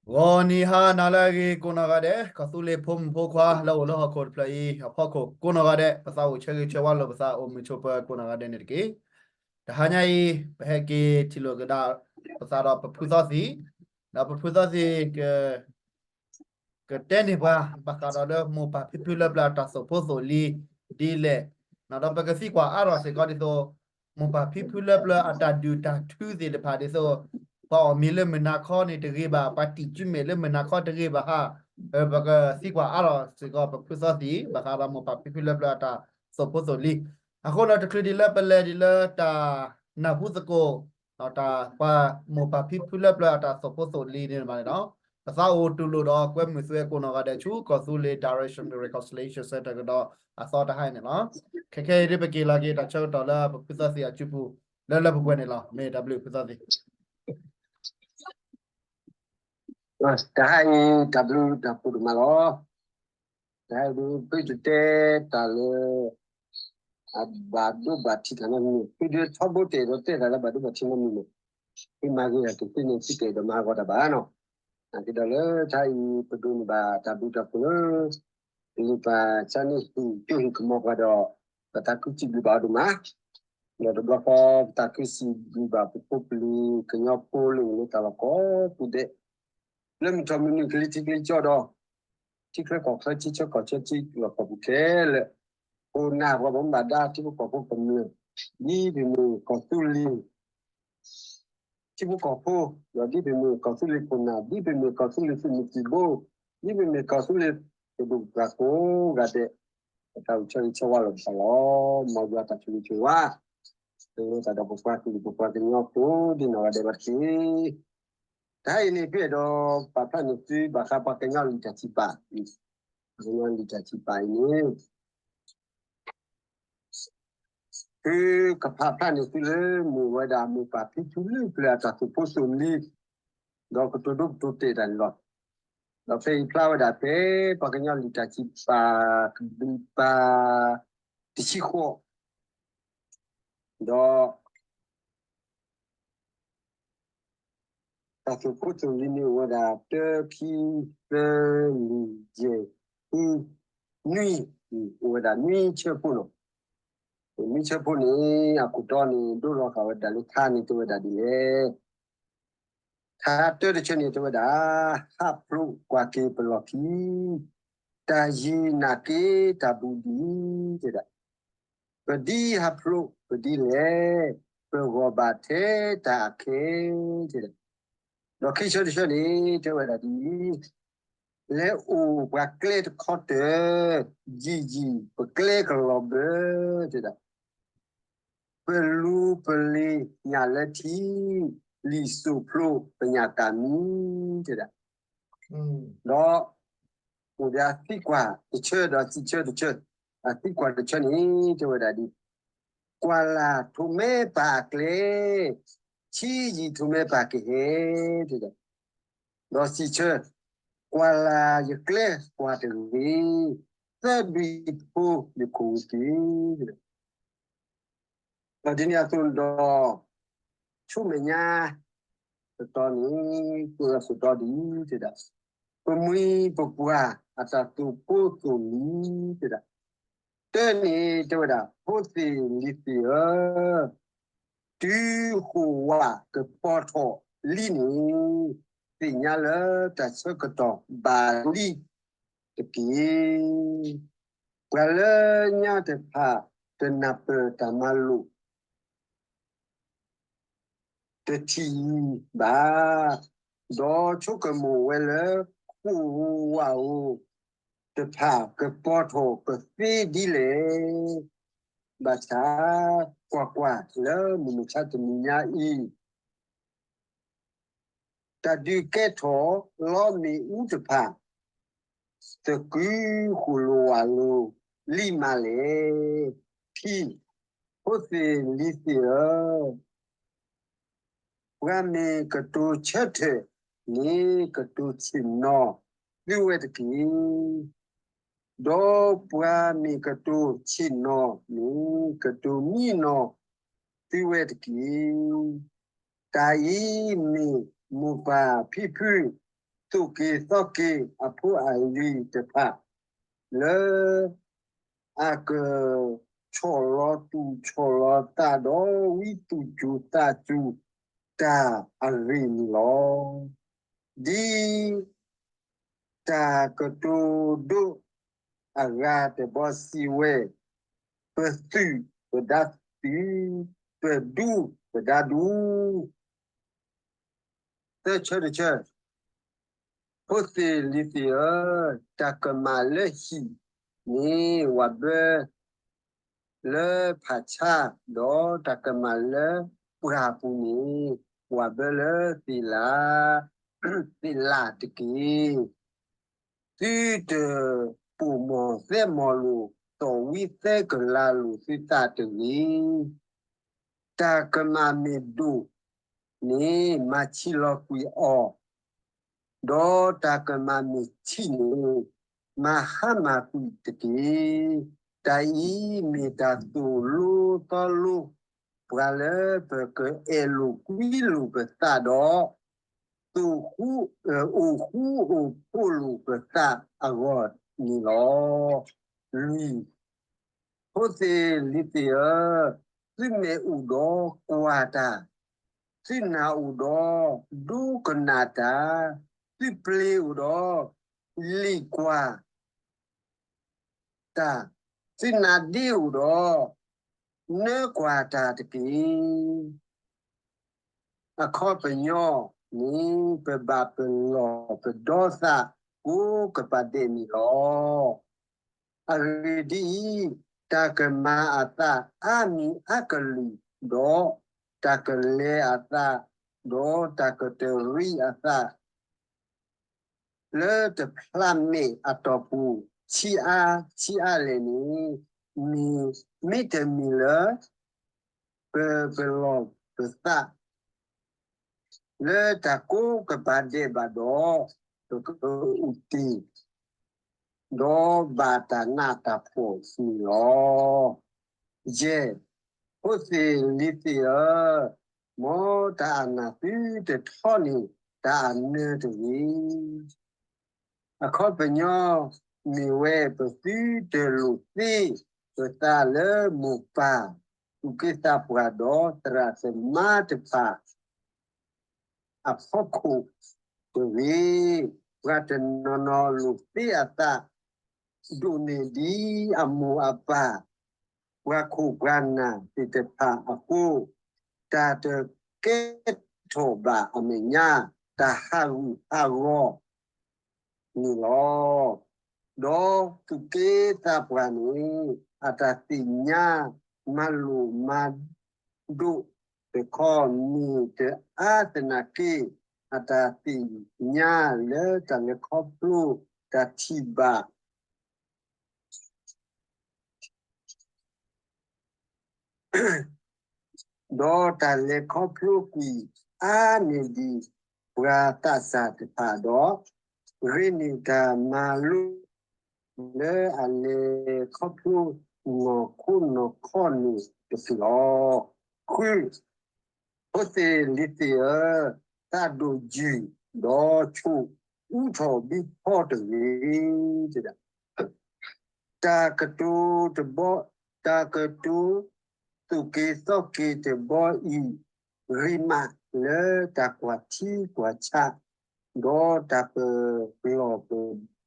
ဂီၤနံၤဟါနၤလၢအဂ့ၤကိးနီၢ်ဂၤဒဲး, ကီၢ်သူလ့ၤဖိမုၣ်ဖိခွါလၢအိၣ်လၢဟီၣ်ခိၣ်တဖျၢၣ်အံၤအဖီခိၣ်ကိးနီၢ်ဂၤဒဲး, ပသးအိၣ်ဆၢဂ့ၤဆၢဝါလိာ်ပသးအိၣ်မုာ်ဆိးပၢၤကိးနီၢ်ဂၤဒဲးန့ၣ်တက့ၢ်. တဟါညါအံၤ ပဟဲက့ၤထံၣ်လိာ်ကဒါပသးဒီးပဖုသီသံၣ်, ဒီးပဖုသီသံၣ် ကတဲန့ၢ်ပှၤ ဘၣ်ဃးဒီးလၢမိၢ်ပၢ်ဖံဖုလၢပျၢၤအတၢ်သိၣ်ဖိသိၣ်လံၤဒ်လဲၣ်, ဒီးပကသံကွၢ်အါထီၣ်စ့ၢ်ကီးဒ်သိး မိၢ်ပၢ်ဖံဖုလၢပျၢၤအတၢ်ဒုၣ်တၢ်ထုသ့ၣ်တဖၣ်ဒ်သိး ပှၤအီၣ်မ့ၤလၢမုၢ်နၤခီန့ၣ်တဂ့ၤဘၣ်, ပှၤတံာ်စုမဲာ်လၢမုၢ်နၤခီတဂ့ၤဘၣ်ဧါ. ပကသံကွၢ်အါထီၣ်စ့ၢ်ကီးပဖုသီသံၣ် ဘၣ်ဃးဒီးမိၢ်ပၢ်ဖံဖုလၢပျၢၤအတၢ်သိၣ်ဖိသိၣ်လံၤ. အဃိဒီး တချုးဒံးလၢပလဲၤဒံးလၢတၢ်နၢ်ဟူသကိး ဒီးတၢ်ပှၤမိၢ်ပၢ်ဖံဖုလၢပျၢၤအတၢ်သိၣ်ဖိသိၣ်လံၤန့ၣ်ဘၣ်န့ၣ်လီၤ, ပသးအိၣ်တူၢ်လိာ်ဒီးကွဲမုာ်သုကိးနီၢ်ဂၤဒဲးဆူ ကီၢ်သူလ့ၤ Direction Reconciliation Centre ကဒီးအသီတဟါအံၤန့ၣ်လီၤ. ခဲခဲအံၤဒ်ပက့ၤလီၤက့ၤတၢ်ဆၢကတီၢ်လၢပဖုသီသံၣ်အစုပူၤ လၢလၢပှဲၤပှဲၤန့ၣ်လီၤ. မ့ၢ်တၢ်ဘျုးဖုသီသံၣ်. တဟါအံၤ တၢ်ဘျုးတၢ်ဖှိၣ်ဒိၣ်မးလီၤ. တဟါအံၤဒ် ဖုတတဲတၢ်လၢ အဘၣ်ဒိဘၣ်ထံးတၢ်နီတမံၤ, ဖုဒ်ထီဘိတအဲၣ်ဒိးတဲတၢ်လၢဘၣ်ဒိဘၣ်ထံးနီတမံၤန့ၣ်, ဖုမၤဂ့ၤတၢ်ကသ့န့ၣ် ဖုတအဲၣ်ဒိးမၤဟးဂီၤတၢ်ဘၣ်နီၤ. နာ်က့ဒီးလၢတဟါအံၤ ပဒိးန့ၢ်ဘၣ်တၢ်ဘျုးတၢ်ဖှိၣ်လၢ လံာ်ပာ်ဆါန့ၣ်ဟ့ၣ်ကၠိဟ့ၣ်ကမီၤပှၤဒီး ပသးခုစံးဘျုးဘၣ်အီၤဒိၣ်မး, ဒီးတဘျီဃီ ပသးခုစံးဘျုးဘၣ်ပဖိပလံၤကညီဖိလၢအိၣ်လၢတၢ်လီၢ်ကိးပူၤဒဲး လၢမုၢ်ထီၣ်မုၢ်နုာ်ကလံၤထံးကလံၤကၠီဒီး ထံချၢကီၢ်ချၢ ထံဆၢကီၢ်ဆၢ ထံလီၢ်ကီၢ်ပူၤခဲလၢာ်, ခိၣ်နၢ်ပှၤဘၣ်မူဘၣ်ဒါ ထံဖိကီၢ်ဖိကမျၢၢ်, ဒ်ပမ့ၢ်ကီၢ်သူလ့ၤ ထံဖိကီၢ်ဖိ, ဒီးဒ်ပမ့ၢ်ကီၢ်သူလ့ၤခိၣ်နၢ်, ဒ်ပမ့ၢ်ကီၢ်သူလ့ၤသုးမုၢ်သံၣ်ဘိ, ဒ်ပမ့ၢ်ကီၢ်သူလ့ၤပဒိၣ်ပပှၢ်ကိးဂၤဒဲး, ပသးအိၣ်ဆၢဂ့ၤဆၢဝါလိာ်ပသးလီၤ. မ်ယွၤတၢ်ဆိၣ်ဂ့ၤဆိၣ်ဝါ လၢတၢ်ဒီးပပှၤကလုာ်ပပှၤကညီဖိဒ်နီၢ်ဂၤဒဲးဘၣ်တက့ၢ်. တဟါအံၤန့ၣ် ဖဲအဲၣ်ဒိးပာ်ဖျါန့ၢ်သုဘၣ်ဃးပှၤကညီလံာ်တၢ်စံးပာ်, ပှၤကညီလံာ်တၢ်စံးပာ်အံၤန့ၣ် ဖုကဖးဖျါန့ၢ်သုလၢမ့ၢ်ဝဲဒၣ်မိၢ်ပၢ်ဖံဖုလၢပျၢၤအတၢ်သိၣ်ဖိသိၣ်လံၤ, ဒီးကတိၤဒိကတိၤတဲာ်တၢ်န့ၣ်လီၤ. ဒီးဖဲအံၤဖျါဝဲဒၣ်ဖဲ ပှၤကညီလံာ်တၢ်စံးပာ် ကဘျံးပၤ တဆံဃိး, ဒီး တၢ်သိၣ်ဖိသိၣ်လံၤန့ၣ်အိၣ်ဝဲဒၣ် တၢ ခံ သၢ လွံၢ် ယဲၢ် ဃု နွံ, အိၣ်ဝဲဒၣ်နွံဆၢဖိလီၤ. နွံဆၢဖိန့ၣ် အခိၣ်တီန့ၣ် ဒိလီၤဃာ်ဝဲဒၣ်လၢထါန့ၣ်တဲဝဲဒၣ်ဒ်လဲၣ်. ထါတၢတဆၢန့ၣ်တဲဝဲဒၣ် ဟးဖျိးကွၢ်က့ၤပလီၢ်ခံ, တၢ်ယံၤနာ်က့ၤတၢ်ဘူးဒံး, တဲဒၣ် ပဒ်ဟးဖျိးပဒ်လဲၣ်, ပဂီၢ်ဘၣ်ထဲတၢ်အခဲ, တဲဒၣ်. ဒီးခံဆၢတဆၢန့ၣ် တဲဝဲဒၣ်ဒ်အံၤ, လဲၤအိၣ်ပှၤကျဲတခီတၢၢ်, ယံာ်ယံာ်ပကျဲကလီၤဘၢ, တဲဒၣ်. ပလူၤပလ့ၤညၣ်လၢထံ, လံာ်စိၣ်ဖျိပညၣ်ကးမံၤ, တဲဒၣ်. ဒီး အိၣ်ဒီးအသံကွၢ်တဆၢဒီးသံဆၢတဆၢ, အသံကွၢ်တဆၢန့ၣ် တဲဝဲဒၣ်ဒ် ကွၢ်လၢ်ထိးမဲပၢ်အကျဲ, ဆံးယံာ်ထိးမဲပၢ်ကဟဲ, တဲဒၣ်. ဒီးသံဆၢ, ကွၢ်လၢ်ယကျဲကွၢ်တဂ့ၤ, သၢဘျံးဖိယခိၣ်ဝံၤက့ၤ, တဲဒၣ်. ဒီးဒ်န့ၣ်အသိးဒီး ဆူမဲာ်ညါ တတီၤန့ၣ် ကွဲးအီၤစိၤတီဒ်အံၤ တဲဒၣ်, ပမှံၤပပှၢ်အတၢ်သိၣ်ဖိသိၣ်လံၤ တဲဒၣ်. တၢန့ၣ်တဲဝဲဒၣ် ဖိသ့ၣ်လံၤသ့ၣ်ဧၢ, တုၤဃိၣ်ဝးကပီၤထီၣ်လံန့ၣ် သ့ၣ်ညါလၢတၢ်ဆၢကတီၢ်ဘၣ်လံတက့ၢ်. ပှၤလၢညါတဖၣ်တနၢ်ပၢၢ်တၢ်မၤလိာ် တထံၣ်ဘၣ်, ဒီးဆိကမိၣ်ဝဲလၢ ဃိၣ်ဝးဧိၤတဖၣ်ကပီၤထီၣ်ကသ့ဒ်လဲၣ်, ဘၣ်ဆၣ်ကွၢ်ကွၢ်လၢမုၢ်မဆါတနံၤညါအံၤ တၢ်ဒုးကဲထီၣ်လီမ့ၣ်အူတဖၣ် သကုၤဃိၣ်လိာ်ဝးလိာ်လံမးလဲၣ်. ခံ, ဖိသ့ၣ်လံၤသ့ၣ်ဧၢ, ပှၤမ့ၢ်ကတိၤဆၢထၢၣ်န့ၣ် ကတိၤဆ့ၣ်နီၤသုဝဲတက့ၢ်. ဒီးပှၤမ့ၢ်ကတိၤဆ့ၣ်နီၤန့ၣ် ကတိၤမံနီၤသုဝဲတက့ၢ်. တၢ်အံၤမ့ၢ်မိၢ်ပၢ်ဖံဖု တၢ် သိၣ်က့ၤသီၣ်က့ၤအဖိအလံၤတဖၣ် လၢအကဆီၣ်လီၤသူၣ်ဆီၣ်လီၤသးဒီး ဝံသူၣ်စူၤသးစူၤတၢ်အဂ့ၢ်န့ၣ်လီၤ. ဒ်တၢ်ကတိၤဒိၣ်အဂၤတဘီစံးဝဲ, ပသုးပဒါသုး, ပဒူပဒါဒူ, သၢဆၢတဆၢ, ဖိသ့ၣ်လံၤသ့ၣ်ဧၢ, တၢ်ကမၣ်လၢဟံၣ်န့ၣ် ဝၤဘၢလၢဖးဆါ, ဒီးတၢ်ကမၣ်လၢပှၢ်ပူၤန့ၣ် ဝၤဘၢလၢသ့ၣ်လး, သ့ၣ်လးတက့ၢ်. သုတပိာ်မီၢ်သဲမီၢ်လိာ် သီၣ်ဝံသဲကလၤလိာ်သုသးတဂ့ၤ. တၢ်ကမၣ်မ့ၢ်ဒိၣ်န့ၣ် မၤဆံးလီၤကွံာ်အီၤ, ဒီးတၢ်ကမၣ်မ့ၢ်ဆံးန့ၣ် မၤဟါမၢ်ကွံာ်တက့ၢ်. တၢ်အံၤမ့ၢ်တၢ်သိၣ်လိသီလိ ပှၤလၢပကအဲၣ်လိာ်ကွံလိာ်ပသးဒီး သိၣ်ဃူ, အိၣ်ဃူအိၣ်ဖိးလိာ်ပသးအဂီၢ်န့ၣ်လီၤ. လွံၢ်, ဖိသ့ၣ်လံၤသ့ၣ်ဧၢ, သုမဲာ်အိၣ်ဒီးကွၢ်တၢ်, သုနၢ်အိၣ်ဒီးဒိကနၣ်တၢ်, သုပျ့ၤအိၣ်ဒီးလံာ်ကွၢ် တၢ်, သုနါဒ့အိၣ်ဒီး နၢကွၢ်တၢ်တက့ၢ်. အခီပညီန့ၣ် ပဘၣ်ပလီၢ်ပဒီသးကိးကပၤဒဲးန့ၣ်လီၤ. အဂ့ၢ်ဒ်အံၤ, တၢ်ကမၤအသးအါမံၤအါကလုာ်, ဒီးတၢ်ကလဲၤအသး, ဒီးတၢ်ကတရံးအသး လၢတဖျးမဲာ်အတီၢ်ပူၤ ဆံးအါဆံးအါလဲၣ်န့ၣ်, မ့ၢ်, မ့တမ့ၢ်လၢ ပပလီၢ်ပသး လၢတၢ်ကိးကပၤဒဲးဘၣ်ဒီး, ပကအုၣ်တ့ၢ် ဒီးဘၣ်တၢ်နးတၢ်ဖှီၣ်န့ၣ်လီၤ. ယဲၢ်, ဖိသ့ၣ်လံၤသ့ၣ်ဧၢ, မ်တၢ်အနၢ်သုတထီန့ၢ် တၢ်အနၢတဂ့ၤ. အခီပညီမ့ၢ်ဝဲ ပသုတလိာ်သ့ပသးလၢမိၢ်ပၢ်သူၣ်က့သးပှၢ် ဒီးသရၣ်သမါတဖၣ် အဖီခိၣ်တဂ့ၤ. ပှၤတနီၤနီၤလိာ်သ့အသး ဒိၣ်န့ၢ်ဒ်အမိၢ်အပၢ် ပှၤခိၣ်ပှၤနၢ်သ့ၣ်တဖၣ်အဃိ, တၢ်တကဲထီၣ်ဘၣ်အမဲာ်ညါ တၢ်ဟးဂူာ်ဟးဂီၤန့ၣ်လီၤ. ဒီးသူၣ်က့သးပှၢ်န့ၣ် အတၢ်သ့ၣ်ညါမၤလိာ်မၤဒိးတခီ မ့ၢ်တအါသနာ်က့ အတၢ်သ့ၣ်ညါလၢတၢ်လဲၤခီဖျိတၢ်ထံၣ်ဘၣ် ဒီးတၢ်လဲၤခီဖျိကွံာ်အါန့ၢ်ဒံးပှၤသးစၢ်တဖၣ်ဒီး ဂ့ၤန့ၢ်တၢ်မၤလိလၢအလဲၤခီဖျိနီၢ်ခိနီၢ်ခီန့ၣ်တက့ၢ်လီၤ. ဃု, ဖိသ့ၣ်လံၤသ့ၣ်ဧၢ, သးဒိၣ်ယုၢ်ဒီးဆိၣ်အူထီၣ်ဘံထီတဂ့ၤ. တၢ်ကတိၤတဘီ, တၢ်ကတိၤသူၣ်က့ၤသီက့ၤတဘီအံၤ ဂ့ၤမးလၢတၢ်ကွၢ်ထံကွၢ်ဆး ဒီးတၢ်ပလီၢ်ပဒီပသး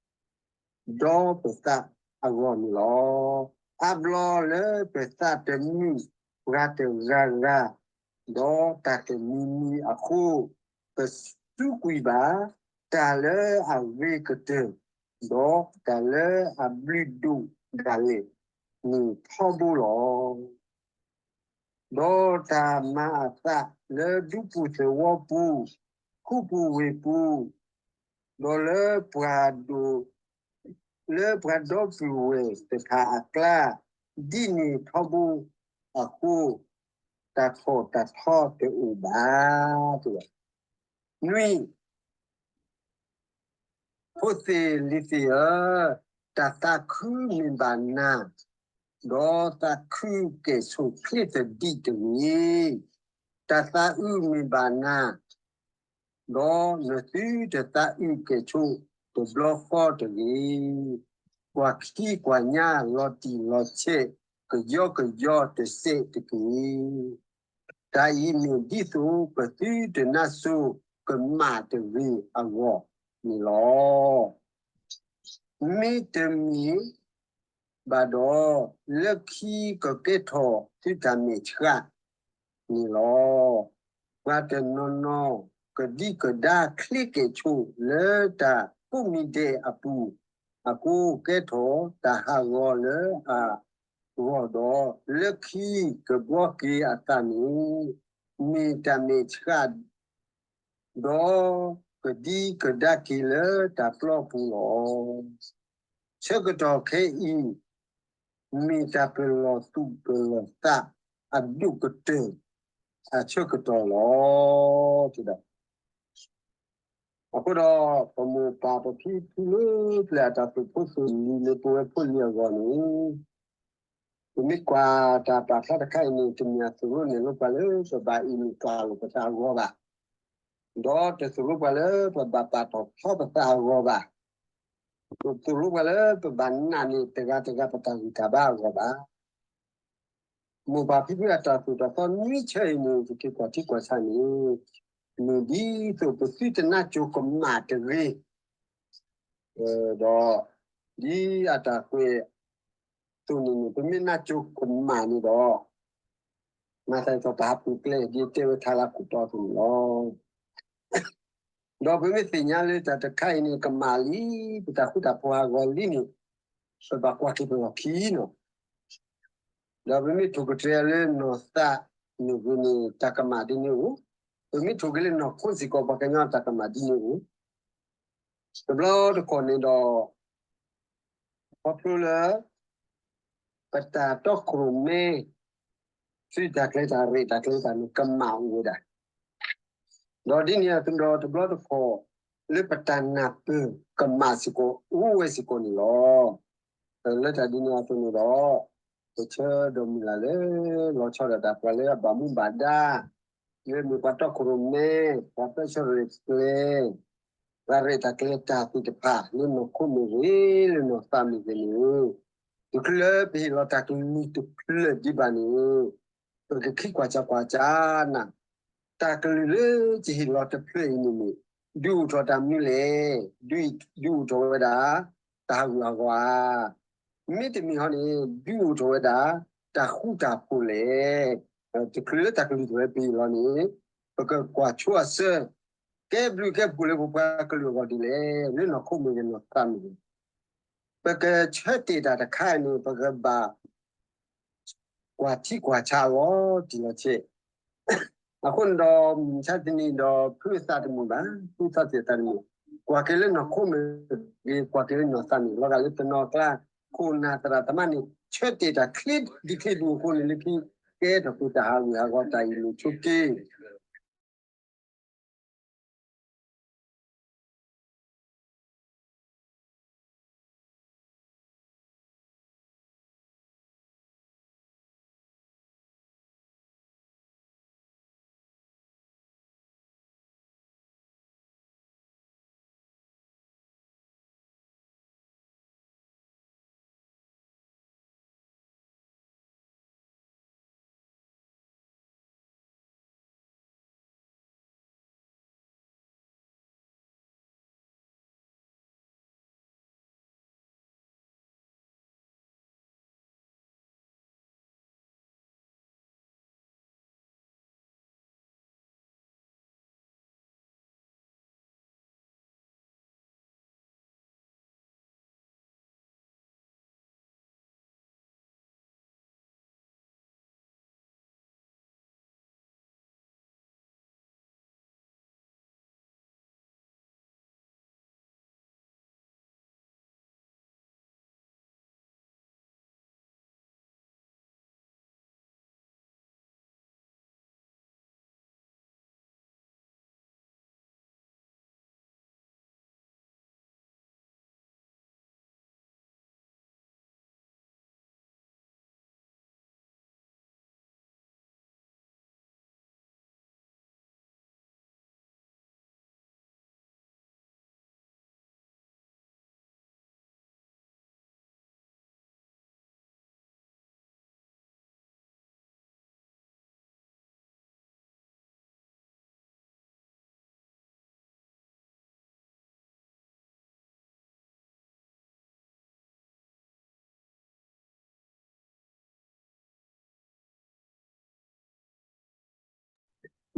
အဂီၢ်န့ၣ်လီၤ. အါဘျီလၢပသးတမုာ်ပှၤတဂၤဂၤ, ဒီးတၢ်တမံၤမံၤအဃိ, ပစူးကွံာ်ဘၣ်တၢ်လၢအဂ့ၤကတၢၢ် ဒီးတၢ်လၢအဘျုးဒိၣ်ဒၣ်လဲာ်န့ၣ်ထီဘိလီၤ. ဒီးတၢ်မၤအသးလၢဒူပူၤသဝီပူၤ, ခူပူၤဝ့ၢ်ပူၤ, ဒီးလၢပှၤဒိး, လၢပှၤဒီပုၢ်ဝဲၢ်တဖၣ်အကျါ, ဒ်န့ၣ်ထီဘိအဃိ, တၢ်ထီၣ်တၢ်ထီတအိၣ်ဘၣ်. နွံ, ဖိသ့ၣ်လံၤသ့ၣ်ဧၢ, တၢ်သးခုမ့ၢ်ဘၣ်နၤ, ဒီးသးခုကဲၣ်ဆိးချ့သဒံးတဂ့ၤ. တၢ်သးအုးမ့ၢ်ဘၣ်နၤ, ဒီးနသုတသးအုးကဲၣ်ဆိးတဘျီဃီတဂ့ၤ. ကွၢ်ခံကွၢ်ညါလီၤတံၢ်လီၤဆဲး ကယီကယီတစဲးတက့ၢ်. တၢ်အံၤမ့ၢ်ဒ်သိးပသုတနါစိၤကမၣ်တဂ့ၤအဂီၢ်န့ၣ်လီၤ. မ့တမ့ၢ်ဘၣ်ဒီး လၢခံကကဲထီၣ်သုတၢ်မဲာ်ဆှးန့ၣ်လီၤ. ပှၤတနီၤနီၤကဒံကဒါချ့ကဲၣ်ဆိးလၢတၢ်ကိးမံၤဒဲးအပူၤအဃိ ကဲထီၣ်တၢ်ဟးဂီၤလၢအဂီၢ်ဒီး လၢခံကဘှီက့ၤအသးန့ၣ် မ့ၢ်တၢ်မဲာ်ဆှး ဒီးကဒံကဒါက့ၤလၢတၢ်ပျီပူၤလီၤ. ဆၢကတီၢ်ခဲအံၤ မ့ၢ်တၢ်ပလီၢ်သူၣ်ပလီၢ်သးအဒိၣ်ကတၢၢ်အဆၢကတီၢ်လီၤ. အဃိဒီး ပမိၢ်ပၢ်ပဖံဖုလၢပျၢၤအတၢ်သူၣ်ဖိသူၣ်လံၤလၢပဝဲဖိလံၤအဂီၢ်န့ၣ် ပမ့ၢ်ကွၢ်တၢ်ပာ်ဖျါတခါအံၤန့ၣ် တမ့ၢ်အသိၣ်လိနဲၣ်လိပှၤလၢပဘၣ်အ့ၣ်လိာ်ကွၢ်လိာ်ပသးအဂီၢ်ဘၣ်, ဒီးတသိၣ်လိပှၤလၢပဘၣ်ပာ်ထီၣ်ထီပသးအဂီၢ်ဘၣ်, တသိၣ်လိပှၤလၢပဘၣ်နာ်န့ၢ်တဂၤတဂၤပတၢ်ဂံၢ်တၢ်ဘါအဂီၢ်ဘၣ်. မိၢ်ပၢ်ဖံဖုအတၢ်သိၣ်တၢ်သီနွံဆၢအံၤန့ၣ် ပက့ၤကွၢ်ထံကွၢ်ဆးန့ၣ် မ့ၢ်ဒ်သိးပသုတနါစိၤကမၣ်တဂ့ၤ, ဒီး ဒ်အတၢ်ကွဲးအသိးန့ၣ်န့ၣ် ပမ့ၢ်နါစိၤကမၣ်န့ၣ်ဒီး မၤသးဒ်သိးပဟးပူၤကျဲ ဒ်တဲဝဲထါလၢခိၣ်တီအသိးန့ၣ်လီၤ. ဒီးပမ့ၢ်သ့ၣ်ညါလၢတၢ်တခါအံၤန့ၣ် ကမၣ်လံ, ပတၢ်ဃူတၢ်ဖိးဟးဂီၤလံန့ၣ် ပဘၣ်ကွၢ်က့ၤပလီၢ်ခံနီၤ. ဒီးပမ့ၢ်ထိၣ်ကတြဲၤလၢနီၢ်သးမ့ၢ်ဂ့ၤန့ၣ် တၢ်ကမၣ်ဒ်န့ၣ်အိၣ်, ပမ့ၢ်ထိၣ်က့ၤလၢနီၢ်ခိစ့ၢ်ကီး ပှၤကညီတၢ်ကမၣ်ဒ်န့ၣ်အိၣ်, တဘျီတခီၣ်န့ၣ်ဒီး ခီဖျိလၢ ပတၢ်တီခိၣ်ရိၣ်မဲ သုတၢ်ကျဲၤတၢ်ရဲၣ်တၢ်ကျဲၤတၢ်န့ၣ် ကမၣ်အိၣ်ဝဲဒၣ်, ဒီးဒ်န့ၣ်အသိးဒီးတဘျီတခီၣ် လၢပတၢ်နၢ်ပၢၢ်ကမၣ်စ့ၢ်ကီး အိၣ်ဝဲစ့ၢ်ကီးန့ၣ်လီၤ. လၢတၢ်ဒ်န့ၣ်အသိးန့ၣ်ဒီး ပဆၢဒီးမုၢ်လၢ်လၢ လီၤဆီဒၣ်တၢ်ပှၤလၢအဘၣ်မူဘၣ်ဒါ လၢမ့ၢ်ပှၤတီခိၣ်ရိၣ်မဲ, ပှၤပၢဆှၢရဲၣ်ကျဲၤ တၢ်ရဲၣ်တၢ်ကျဲၤတၢ်သ့ၣ်တဖၣ် လၢနီၢ်ခိမ့ၢ်ဂ့ၤ လၢနီၢ်သးမ့ၢ်ဂ့ၤန့ၣ်, တချုးလၢပဟ့ၣ်လီၤတၢ်ကလုၢ်တဖျၢၣ်ဒံးဘၣ်န့ၣ်, ပကခံကွၢ်ဆးကွၢ်ဆးနၤ, တၢ်ကလုၢ်လၢယဟ့ၣ်လီၤတဖျၢၣ်အံၤန့ၣ်န့ၣ် ဒုးအိၣ်ထီၣ်တၢ်မနုၤလဲၣ်, ဒုးအိၣ်ထီၣ်ဝဲဒၣ် တၢ်ဟးဂူာ်ဟးဂီၤဧါ, မ့တမ့ၢ်ဟီန့ၣ် ဒုးအိၣ်ထီၣ်ဝဲဒၣ် တၢ်ဃူတၢ်ဖိးလဲၣ်. တချုးလၢတၢ်ကလုၢ်တဖျၢၣ်ပဟ့ၣ်လီၤန့ၣ် ပကကွၢ်ဆိအဆၢ ကဲဘျုးကဲဖှိၣ်လၢပပှၤကလုာ်အဂီၢ်ဒ်လဲၣ်, လၢနီၢ်ခိမ့ၢ်ဂ့ၤ နီၢ်သးမ့ၢ်ဂ့ၤ, ပကဆၢတဲာ်တၢ်တခါအံၤန့ၣ် ပကဘၣ် ကွၢ်ထံကွၢ်ဆးလီၤတံၢ်လီၤဆဲး, အဃိန့ၣ်ဒီး မုၢ်မဆါတနံၤဒီး ဖုအသးတမုာ်ဘၣ်, ဖုသးစဲးသးတမုာ်, ကွၢ်က့ၤလၢနီၢ်ခိမ့ၢ်ဂ့ၤ ကွၢ်က့ၤလၢနီၢ်သးမ့ၢ်ဂ့ၤ လီၤဂာ်လၢတနီၤကျါ ခိၣ်နၢ်သရၣ်သမါန့ၣ် ဆၢတဲာ်တၢ်ချ့ဒံးချ့ဒံးအဃိန့ၣ် လၢခံကဲထီၣ်က့ၤတၢ်ဟးဂူာ်ဟးဂီၤတၢ်အံၤန့ၣ်ဆိက့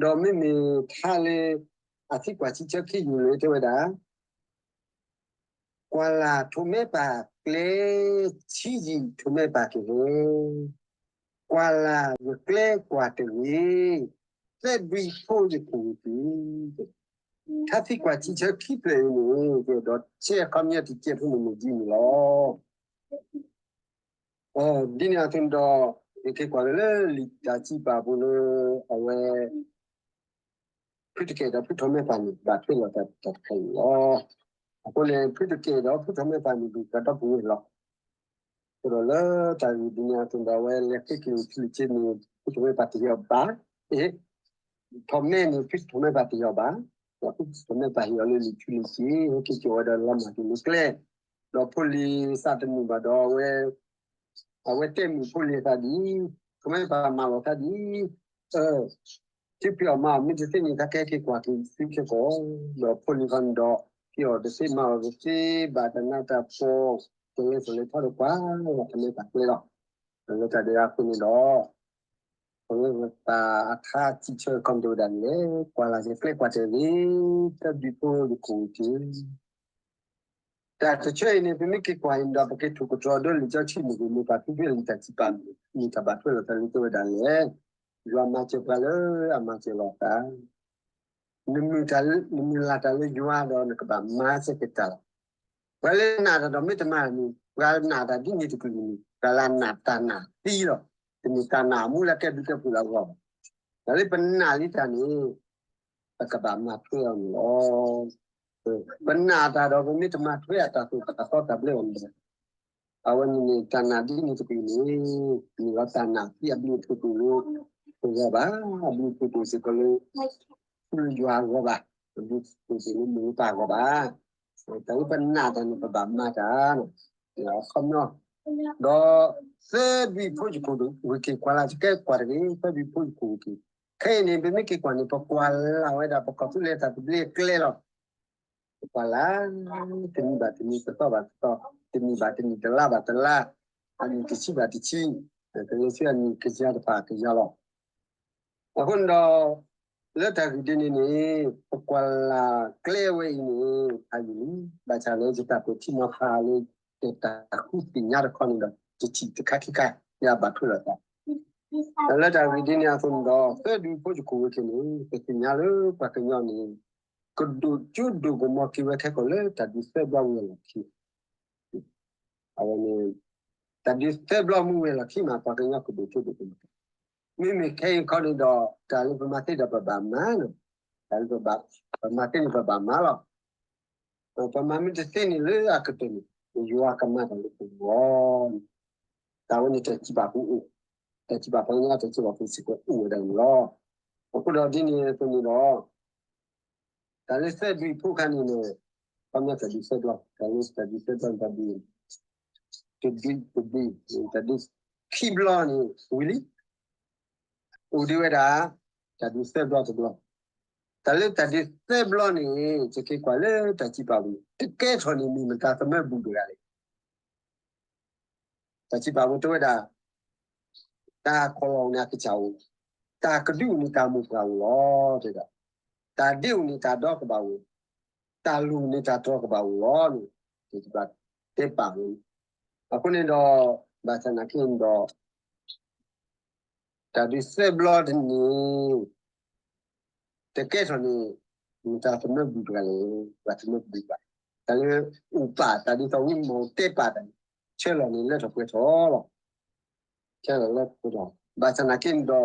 ဒီးမ့မ့ၢ်ထါလၢ အသံကွၢ်ဆံဆၢခံယုၢ်လၢတဲဝဲဒၣ် ကွၢ်လၢ်ထိးမဲပၢ်ကျဲ ဆံးယံာ်ထိးမဲပၢ်ကဟဲ, ကွၢ်လၢ်ယကျဲကွၢ်တဂ့ၤ, သၢဒွံဖိယခိၣ်ဝ့ၢ်က့ၤ, ထါသံကွၢ်ဆံဆၢခံဖျၢၣ်အံၤန့ၣ် ကဒီးဆဲးခီပညီတကဲးဖိန့ၣ်မ့ၢ်ဒ်န့ၣ်လီၤ. ဒ်န့ၣ်အသိးန့ၣ်ဒီး ယက့ၤကွၢ်လၢလံာ်တၢ်စံးပာ်ပူၤလၢ အဝဲ ဖုတကဲာ်ဒီးဖုထီးမဲပၢ်န့ၣ် ဘၣ်ထွဲလိာ်သးတၢ်တခါအံၤလီၤ. အဃိန့ၣ် ဖုတကဲာ်ဒီးဖုထီးမဲပၢ်န့ၣ် ဒုၣ်ဒါဒီပုၢ်ဝဲၢ်လီၤ. အဃိဒီးလၢတၢ်ဂ့ၢ်ဒ်န့ၣ်အသိးဒီး အဝဲလဲၤဃ့က့ၤလံာ်ဆူလံာ်ဆ့န့ၣ် ဖုထီးမဲပၢ်တဟ့ၣ်အီၤဘၣ်, ထီးမဲန့ၣ် ဖုထီးမဲပၢ်တဟ့ၣ်အီၤဘၣ်, ဒီးဖုထီးမဲပၢ်ဟ့ၣ်အီၤလၢလံာ်ဆူလံာ်ဆ့ ဟဲက့ၤကၠီဝဲဒီးလီၤမၢ်က့ၤလၢကျဲ, ဒီးဖိလံၤသးတမုာ်ဘၣ်ဒီး အဝဲတဲမုာ်ဖိလံၤသးဒ်အံၤ, ထီးမဲပၢ်မၢလီၤသးဒ်အံၤ, ထံဖံးအီၣ်မၤအီၣ်မ့ၢ်တသ့န့ၣ် တၢ်ကဟဲက့ၤကွၢ်က့ၤသုခဲကိာ်, ဒီးဖိလံၤခီန့ၣ်ဒီး ဖံးအီၣ်တသ့မၤအီၣ်တသ့ဘၣ် တၢ်နးတၢ်ဖှီၣ် ကလဲၤထီၣ်လဲၤထီဒီးကွၢ်လီၤထီးမဲပၢ်ကျဲလီၤ. လၢတၢ်ဒဲးအဃိန့ၣ်ဒီး ပဝဲပတၢ်အခါဆံဆၢခီန့ၣ်တဲဝဲဒၣ်လဲၣ်, ကွၢ်လၢ်ယကျဲကွၢ်တဂ့ၤ, သၢဒွံဖိယခိၣ်ဝ့ၢ်က့ၤ တၢ်တဆၢအံၤန့ၣ် ပမ့ၢ်က့ၤကွၢ်အံၤန့ၣ်ဒီး ပက့ၤထိၣ်ကတြီဒီးလံာ်စီဆှံမ့ၢ်ဂ့ၤ မ့ၢ်ပှၤဖံးဖုလံာ်တၢ်စံးပာ်မ့ၢ်ဂ့ၤ တၢ်ဘၣ်ထွဲလိာ်သးလၢတဲဝဲဒၣ်လဲၣ်, ယွၤမၤစၢၤပှၤလၢအမၤစၢၤလိာ်သး, နမုၢ်လၢ်တၢ်လၢယွၤဒီးနကဘၣ်မၤစၢၤက့ၤတၢ်လီၤ. ပှၤလၢနာ်တၢ်ဒီးမ့ၢ်တမၤန့ၣ် ပှၤနာ်တၢ်ဒ်န့ၣ်တကလုာ်န့ၣ် ပှၤလၢနာ်တၢ်နာ်သံလီၤ. တမ့ၢ်တၢ်နာ်အမူလၢကဲဘျုးကဲဖှိၣ်လၢအဂီၢ်ဘၣ်. တၢ်လၢပနာ်လံတၢ်န့ၣ် ပကဘၣ်မၤထွဲအီၤန့ၣ်လီၤ. ပနာ်တၢ်ဒီးပမ့ၢ်တမၤထွဲအတၢ်သိၣ်တၢ်သီတၢ်ဘျၢအီၤန့ၣ် အဝဲန့ၣ်န့ၣ် တၢ်နာ်ဒ်န့ၣ်တကလုာ်န့ၣ် မ့ၢ်လီၤတၢ်နာ်သံအဘျုးအဖှိၣ်တအိၣ်လၢပဂီၢ်ဘၣ်, အဘျုးအဖှိၣ်တအိၣ်စ့ၢ်ကီးလၢ လၢယွၤအဂီၢ်ဘၣ်, အဘျုးအဖှိၣ်တအိၣ်လၢမိၢ်ပၢ်အဂီၢ်ဘၣ်. တၢ်လၢပနာ်တၢ်န့ၣ် ပဘၣ်မၤတၢ် အခီပညီ, ဒီးသၢဒွံဖိယခိၣ်ဝ့ၢ်က့ၤ ကွၢ်လၢ်ယကျဲကွၢ်တဂ့ၤ, သၢဒွံဖိယခိၣ်ဝ့ၢ်က့ၤ, ခဲအံၤန့ၣ် ပမ့ၢ်က့ၤကွၢ်န့ၣ် ပကွၢ်လၢ်ဝဲဒၣ် ပကီၢ်သူလ့ၤတၢ်သဘျ့အကျဲလီၤ. ပကွၢ်လၢ် တနံၤဘၣ်တနံၤ တသီဘၣ်တသီ, တနံၣ်ဘၣ်တနံၣ် တလါဘၣ်တလါ, အနံၣ်တဆံဘၣ်တဆံ, ကလဲၤဆူအနံၣ်ကယၤတဖၣ်ကယၤလီၤ. အဃိန့ၣ်ဒီး လၢတၢ်ဂ့ၢ်ဒ်န့ၣ်န့ၣ် ပကွၢ်လၢ်ကျဲဝဲအံၤန့ၣ် ဖးယံာ်လံ, ဘၣ်ဆၣ်လၢယတၢ်ပဲာ်ထံနီၤဖးလၢ ယတၢ်ဃုသ့ၣ်ညါတခီန့ၣ်ဒီး ယထံၣ်တခါခံခါ ယဘၣ်ထွဲလိာ်သး လၢတၢ်ဂ့ၢ်ဒ်န့ၣ်အသိးန့ၣ်ဒီး သၢဒွံဖိယခိၣ်ဝ့ၢ်က့ၤန့ၣ် ပသ့ၣ်ညါလၢပှၤကညီန့ၣ် ကဒိၣ်ကၠိဒိၣ်ကမီၤက့ၤဝဲခဲကိာ်လၢတၢ်ဒုးသၢဘျီဝံၤအလီၢ်ခံ, အဝဲန့ၣ် တၢ်ဒုးသၢဘျီမ့ၢ်ဝံၤအလီၢ်ခံမး ပှၤကညီကဒိၣ်ကၠိဒိၣ်ကမီၤ, မ့မ့ၢ်ခဲအံၤခီန့ၣ်ဒီး တၢ်လၢပမၤသ့ဒီးပဘၣ်မၤန့ၣ်, တၢ်လၢပမၤသ့န့ၣ်ပဘၣ်မၤလီၤ. ပမၤမ့ၢ်တသ့န့ၣ်လၢအကတၢၢ်န့ၣ် ယွၤကမၤတၢ်လၢပဂီၢ်န့ၣ်, တၢ်ဝဲန့ၣ်တၢ်စံးဘၣ်ပူၤအိၣ်, တၢ်စံးဘၣ်ပှၤကညီတၢ်စံးဘၣ်ပူၤစ့ၢ်ကီးအိၣ်ဝဲဒၣ်န့ၣ်လီၤ. အဃိဒီးဒ်န့ၣ်အသိးန့ၣ်ဒီး တၢ်လၢသၢဒွံဖိခါန့ၣ်န့ၣ် ခီပညီတၢ်ဒုးသၢဘျီ, တၢ်လၢတၢ်ဒုးသၢဘျီန့ၣ် တၢ်ဒုး တဒုး တဒုး တဒုး ခံဘျီန့ၣ်ဝံၤလံ, အိၣ်ဒံးဝဲဒၣ် တၢ်ဒုးသၢဘျီတဘျီ, တၢ်လၢတၢ်ဒုးသၢဘျီန့ၣ် ယက့ၤကွၢ်လၢတၢ်စံးပာ်ပူၤန့ၣ် တကဲထီၣ်န့ၣ်မ့ၢ်မတၤသမၢဘူးတဂၤလဲၣ်. တၢ်စံးပာ်ပူၤတဲဝဲဒၣ် တၢ်ခီၣ်လီၢ်အိၣ်န့ၣ်အကစၢ်အိၣ်, တၢ်ကဒုအိၣ်န့ၣ်တၢ်မိၢ်ပှၢ်အိၣ်လီၤ တဲဒၣ်, တၢ်ဒ့အိၣ်န့ၣ်တၢ်ဒီကဘၣ်အိၣ်, တၢ်လိၣ်န့ၣ်တၢ်တြီကဘၣ်အိၣ်လီၤန့ၣ် တၢ်စံးပာ်တဲပာ်ဝဲန့ၣ်, အဃိန့ၣ်ဒီး ဘၣ်ဆၣ်နာ်က့န့ၣ်ဒီး တၢ်ဒုးသၢဘျီတန့ၣ် တကဲထီၣ်န့ၣ် မတၤသမၢဘူးတဂၤလဲၣ်, ပှၤသမၢဘူးဘၣ်, တၢ်လၢအိၣ်ပာ်တၢ်ဒ်သိးဝံမီၢ်တဲပာ်တၢ်န့ၣ် ဆၢလီၤန့ၣ်လၢထီၣ်ပှဲၤထီၣ်လီၤ, ဆၢလီၤလၢထီၣ်ပှဲၤထီၣ်, ဘၣ်ဆၣ်နာ်က့န့ၣ်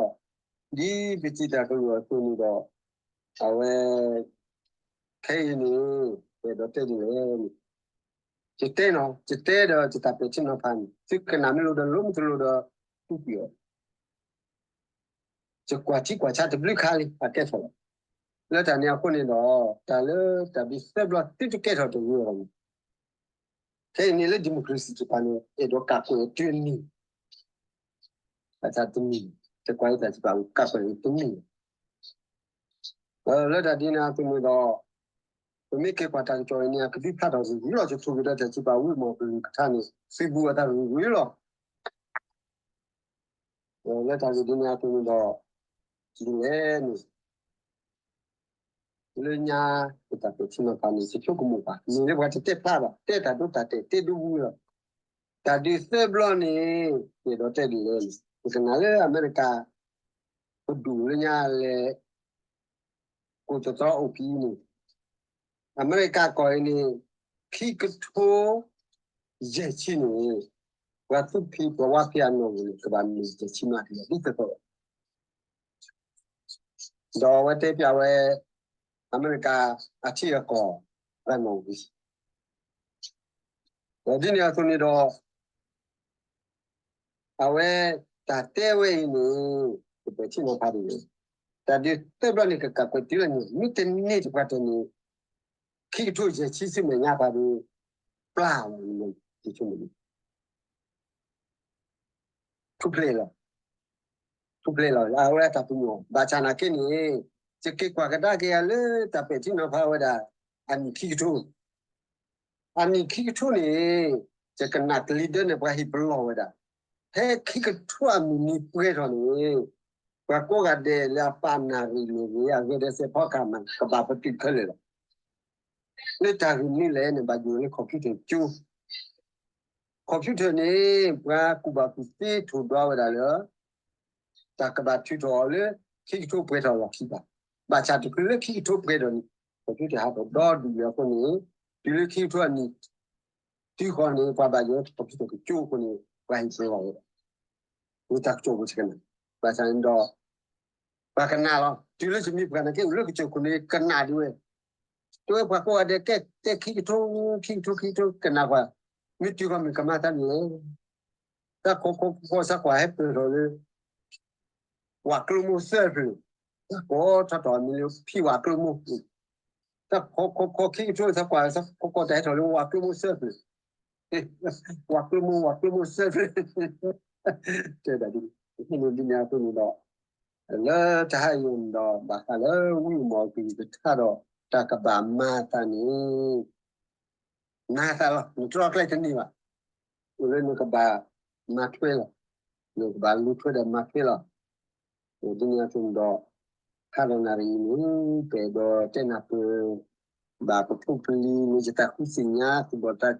ဒီး ဒ်ပစံးတၢ်ကလုၢ်အသိးန့ၣ်ဒီး အဝဲ ခဲအံၤန့ၣ် ပအဲၣ်ဒိးတဲဒ်လဲၣ်န့ၣ် ယတဲနီၤ ယတဲဒီးယတၢ်ပဲာ်ထံနီၤဖးန့ၣ် သုကနၣ်မ့ၢ်လိာ်ဒီးလိာ်မ့ၢ်တလိာ်ဒီး တူၢ်ကွံာ်အီၤ, ယကွၢ်ထံကွၢ်ဆးတဘျုးခါလံ အကဲထီၣ်လီၤ. လၢတၢ်န့ၣ်အဃိန့ၣ်ဒီး တၢ်လၢတၢ်ဒုးသၢဘျီသုတကဲထီၣ်တဂ့ၤအီၤန့ၣ် ခဲအံၤန့ၣ်လၢ democracy တကပၤန့ၣ် အဲၣ်ဒိးကးကွဲၢ်တနံၣ် ဘၣ်ဆၣ်တနံၣ် တကွၢ်အံၤတၢ်စံးပာ်ကးကွဲၢ်တနံၣ် လၢတၢ်ဒ်န့ၣ်အသိးန့ၣ်ဒီး ပမ့ၢ်က့ၤကွၢ်တၢ်ကစီၣ်အံၤန့ၣ် အကဒုးဖျါထီၣ်ဂ့ၤဂ့ၤလီၤ. ယထိၣ်က့ၤဒီးတၢ်စံးပာ်ဝံမီၢ်ကလုၢ်ကထါန့ၣ် သုးဘူးအသးဂ့ၤဂ့ၤလီၤ. လၢတၢ်ဂ့ၢ်ဒ်န့ၣ်အသိးန့ၣ်ဒီး ဒ်လဲၣ်န့ၣ် လၢညါ ပတၢ်ပဲာ်ထံနီၤဖးန့ၣ် ယဆိကမိၣ်ဘၣ် မ့ၢ်လၢပှၤတတဲဖျါဘၣ် တဲတၢ်ဒိတၢ်တဲာ်တဲဒိဝံၤလီၤ. တၢ်ဒုးသၢဘျီန့ၣ် ယအဲၣ်ဒိးတဲဒ်လဲၣ်န့ၣ် ပကနၣ်လၢအမဲရကၤ ပဒူၣ်လၢညါလဲၤ ကိးသတြီအိၣ်ဖဲအံၤန့ၣ် အမဲရကၤကီၢ်အံၤန့ၣ် ခံကထိ ယဲၢ်ဆံန့ၣ် ပှၤသူဖံးပှၤဝါဖံးအနီၣ်ဂံၢ်န့ၣ် ကဘၣ်မ့ၢ်ယဲၢ်ဆံမျးကယၤဒ်သိးသိး ဒီးအဝဲတဲပျးဝဲ အမဲရကၤအထံအကီၢ် ပှၤနီၣ်ဂံၢ် ဒီးဒ်န့ၣ်အသိးန့ၣ်ဒီး အဝဲတၢ်တဲဝဲအံၤန့ၣ် ပပဲာ်ထံနီၤဖးဒ်န့ၣ် တၢ်ဒုးသၢဘျီန့ၣ် ကကးကွဲးတုၤလၢန့ၣ် မ့ၢ်တန့ၢ်တပှၤတၢ်န့ၣ် ခံကထိယဲၢ်ဆံဆူမဲာ်ညါပှၤဒီး ပျၢ်ဝဲန့ၣ် ယဆိကမိၣ်န့ၣ် ထူၣ်ဖျဲးလီၤ ထူၣ်ဖျဲးလီၤ အဝဲအတၢ်ပညိၣ် ဘၣ်ဆၣ်နာ်က့န့ၣ် ယက့ၤကွၢ်ကဒါက့ၤယၤလၢတၢ်ပဲာ်ထံနီၤဖးဝဲဒၣ် အနံၣ်ခံကထိ အနံၣ်ခံကထိန့ၣ် ယကနၣ်ကလံၤဒၢန့ၣ် ပှၤဟ့ၣ်ပလီၢ်ဝဲဒၣ် ဖဲခံကထိအမုၢ်နံၤပှဲၤထီၣ်န့ၣ် ပှၤကိးဂၤဒဲးလၢအပာ်နၢ်ရံၣ်န့ၣ်ဂ့ၤ အဂဲၤဒဲးစဲးဖီကမၣ် ကဘၣ်ပတုာ်ခဲလၢာ်လီၤ. လၢတၢ်ဂ့ၢ်မနုၤလဲၣ်န့ၣ် ဘၣ်ယိၣ်လၢ computer ကၠိ computer န့ၣ် ပှၤကူၣ်ဘၣ်ကူၣ်သ့ထိၣ်ဒွးဝဲဒၣ်လၢ တၢ်ကဘၣ်ထုးထီၣ်အီၤလၢ ခံကထိပှဲၤထီၣ်လီၢ်ခံဘၣ်. ဘၣ်ဆၣ်တချုးလၢခံကထိပှဲၤထီၣ်န့ၣ် computer ဟးထီၣ်ဒီဒူၣ်လံအဃိန့ၣ် တုၤလၢခံကထိအနံၣ် တုၤဃီန့ၣ် ပှၤဘၣ်ယိၣ် computer ကၠိအဃိန့ၣ် ပှၤဟ့ၣ်ပလီၢ်ဝဲဒၣ် ဝဲတၢ်ကစီၣ်ပူၤတကနၣ် ဘၣ်ဆၣ်န့ၣ်ဒီး ပှၤကနၣ်လီၤ. တုၤလၢယမ့ၢ်ပှၤနာ်က့ အိၣ်လၢကစၢၢ်ခိၣ်န့ၣ် ကနၣ်ဒံးဝဲ တဲဝဲပှၤကိးဂၤဒဲး ကဲတဲခံကထိ ခံကထိ ခံကထိ ကနၣ်ပှၤ မ့ၢ်တုၤဃီမ့ၢ်ကမၤသးဒ်လဲၣ် တၢ်ခိးခိးခိးခိး သးကွၢ်ဟဲပၢၢ်ထီၣ်လၢ ဝၣ်ကျိမိၢ်သၢဖျၢၣ် တၢ်ကိးထီၣ်ထီၣ်အမံၤလၢဖံဝၣ်ကျိမိၢ် တၢ်ခိးခိးခိးခံကထိ သးကွၢ်သးခိးခိးတၢ်ဟဲထီၣ်လၢဝၣ်ကျိမိၢ်သၢဖျၢၣ် ဝၣ်ကျိမိၢ် ဝၣ်ကျိမိၢ်သၢဖျၢၣ် တဲဒၣ်ဒ်န့ၣ် ဟ့ၣ်န့ၢ်ဒ်န့ၣ်အသိးန့ၣ်ဒီး လၢတဟါအံၤန့ၣ်ဒီး ဘၣ်ဃးလၢဝံအမီၢ်ကလံၤကထါဒီး တၢ်ကဘၣ်မၤသးန့ၣ် မၤသးလီၤ နတြီကျဲတန့ၢ်ဘၣ် အိၣ်လၢနကဘၣ်မၤထွဲလီၤ နကဘၣ်လူၤထွဲဒီးမၤထွဲလီၤ ဒ်န့ၣ်အသိးန့ၣ်ဒီး ဟါဒီးနၣ်ရံၣ်အံၤန့ၣ် ပအဲၣ်ဒိးတဲနၢ်ပၢၢ် ဘၣ်ပဖိပလံၤလၢယတၢ်ဃုသ့ၣ်ညါသူၣ်ဘီၣ်သးစၢ်ဒီး တၢ်ပဲာ်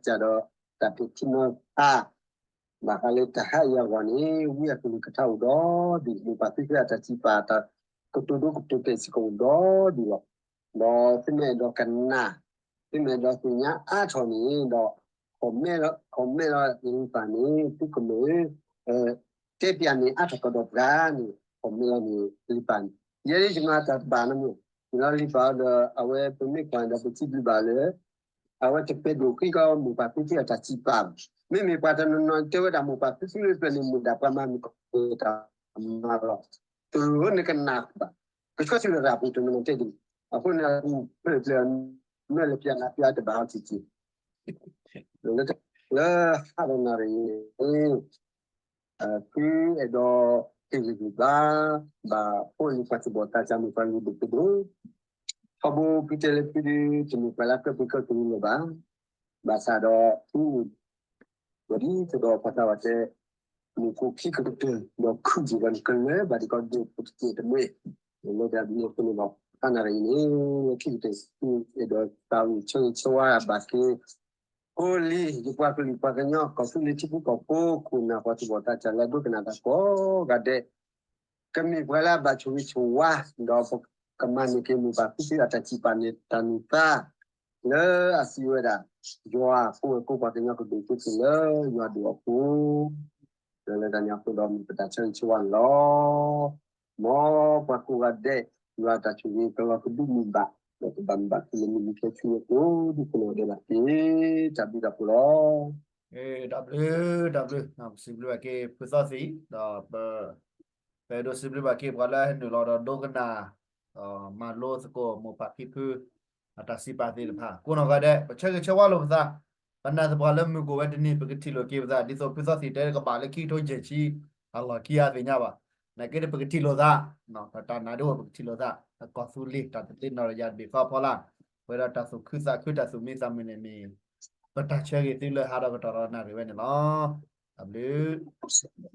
ထံနီၤဖး ဘၣ်ဃးလၢတဟါအံၤအဂီၢ်န့ၣ် ဝံအကလုၢ်ကထါအိၣ်ဒီဒူၣ် မိၢ်ပၢ်ဖံဖုအတၢ်စံးပာ် တၢ်ကတိၤဒိကတိၤတဲာ်စ့ၢ်ကီးအိၣ်ဒီဒူၣ်လီၤ. ဒီးသုမ့ၢ်အဲၣ်ဒိးကနၣ် သုမ့ၢ်အဲၣ်ဒိးသ့ၣ်ညါအါထီၣ်န့ၣ်ဒီး comment လီၤ comment လီၤလံာ်ပာ်န့ၣ် သုကမၢ် တဲပျးန့ၣ်အါထီၣ်ကဒီးပှၤန့ၣ် comment လီၤန့ၣ်လံာ်ပာ်န့ၣ် ယဲဒၣ်ယမၤတၢ်တဘၣ်နီတမံၤ ယလီၤလံာ်ပာ်အီၤဒီး အဝဲပမ့ၢ်ကွၢ်ဒီးပစံးဘျုးဘၣ်လၢ အဝဲတပဲဒိၣ်ဃံကီးမိၢ်ပၢ်ဖံဖုအတၢ်စံးပာ်ဘၣ်. မ့မ့ၢ်ပှၤတနီၤနီၤတဲဝဲဒၣ်မိၢ်ပၢ်ဖံဖုလၢပျၢၤန့ၣ် မိၢ်ဒၣ်ပှၤမၤမုၢ်ကီၢ်တၢ်မၤလီၤ. တလိၣ်နကနၣ်ဘၣ်. ကဆှီဆံလၢတၢ်ပူၤတနီၤနီၤတဲဒ်န့ၣ် အဃိန့ၣ် ပျၢၤပျၢၤ မ့ၢ်လၢပျၢၤနၤပျၢၤတဘၣ်အီၤတက့ၢ်. လၢဟါဒီးနၣ်ရံၣ်န့ၣ် ဖုအဲၣ်ဒိးဟ့ၣ်ဂံၢ်ဟ့ၣ်ဘါ ဘၣ်ဖိလံၤပှၤသူၣ်ဘီၣ်သးစၢ်မုၣ်ပှၤလုၢ်ဒိၣ်ပှ့ၤဒိၣ် ထီဘိဖုတဲလၢဖုဒုး တမ့ၢ်ပှၤလၢအကၢၣ်ပူၤကၢၣ်ပူၤလၢၤဘၣ်. ဘၣ်ဆၣ်ဒီးဖုအိၣ် ဝဲဒ်သိးဒီးပှၤသးဝဲတဲ မုၢ်ကိၣ်ခံကတၢၢ် ဒီးခုၣ်ယံာ်ဝဲနကလၢၤဘၣ်ဒ်ကီးဒိၣ်ပတက့ၢ်တမ့ၢ် လၢတၢ်မ့ၢ်အဃိန့ၣ်ဒီး ဟါနၣ်ရံၣ်အံၤန့ၣ် လၢခံကတၢၢ် ဖုအဲၣ်ဒိးသးဝံၣ်ဆၢဂ့ၤဆၢဝါဘၣ်က့ၤ ဖိလံၤ ယပှၤကလုာ်ပှၤကညီ ကီၢ်သူလ့ၤထံဖိကီၢ်ဖိ ခိၣ်နၢ်ပှၤသူၣ်ဘီၣ်သးစၢ်လၢအဒိကနၣ်တၢ်ကိးဂၤဒဲး ကမ့ၢ်ပှၤလၢအဘၣ်ဆိၣ်ဂ့ၤဆိၣ်ဝါ ဒီးပကမၤန့ၢ်က့ၤမိၢ်ပၢ်ဖံဖုအတၢ်စံးပာ်န့ၢ်တၢ်န့ၢ်သါ လၢအစံးဝဲဒၣ် ယွၤကိးဝဲကိးပှၤကညီကဒိၣ်က့ၤလၢယွၤဒိၣ်အဃိ လၢလၢတၢ်န့ၣ်အဃိဒီးမ့ၢ်ပတၢ်ဆၢဂ့ၤဆၢဝါန့ၣ်လီၤ. မ်ပှၤကိးဂၤဒဲး ယွၤတၢ်ဆိၣ်ဂ့ၤကလီၤကဒုမုၢ်ဘၣ် ဒီးကဘၣ်မုာ်ဘၣ်က့ၤလၢမုၢ်နံၤခဲဆူညါကိးဒူၣ်ကိးနီၢ်ဒဲးဘၣ်တက့ၢ်. တၢ်ဘျုးတၢ်ဖှိၣ်လီၤ. တၢ်ဘျုး တၢ်ဘျုး ပစံးဘျုးဘၣ်က့ၤဖုသီသံၣ် ဒီးပ ပအဲၣ်ဒိးစံးဘျုးဘၣ်က့ၤပှၤလၢအဟဲနုာ်လီၤဒီးဒိကနၣ် မၤလိသကိးမိၢ်ပၢ်ဖံဖု အတၢ်စံးပာ်သ့ၣ်တဖၣ် ကိးနီၢ်ဂၤဒဲး ပဆၢဂ့ၤဆၢဝါလိာ်ပသး ပနာ်သပှၢ်လၢမုၢ်ကအိၣ်ဝဲတနံၤ ပကထံၣ်လိာ်က့ၤပသး ဒ်သိးဖုသီသံၣ်တဲကဘၣ်လၢခံကထိယဲၢ်ဆံ အလီၢ်ခံအါသ့ၣ်ညါဘၣ်. နာ်က့ဒီးပကထံၣ်လိာ်သး ပတၢ်နာ်ဒိၣ်ဝဲပကထံၣ်လိာ်သး ကီၢ်သူလ့ၤတၢ်တသ့နီၢ်တယၤတဘ့ၣ်ဃီဖီလာ် ပှဲၤဒီးတၢ်သူၣ်ခုသးခုတၢ်သူၣ်မံသးမုာ်န့ၣ်မ့ၢ် ပတၢ်ဆၢဂ့ၤသုလၢဟါဒီးကတီၢ်ဒီးနၣ်ရံၣ်ဝဲန့ၣ်လီၤ. တၢ်ဘျုး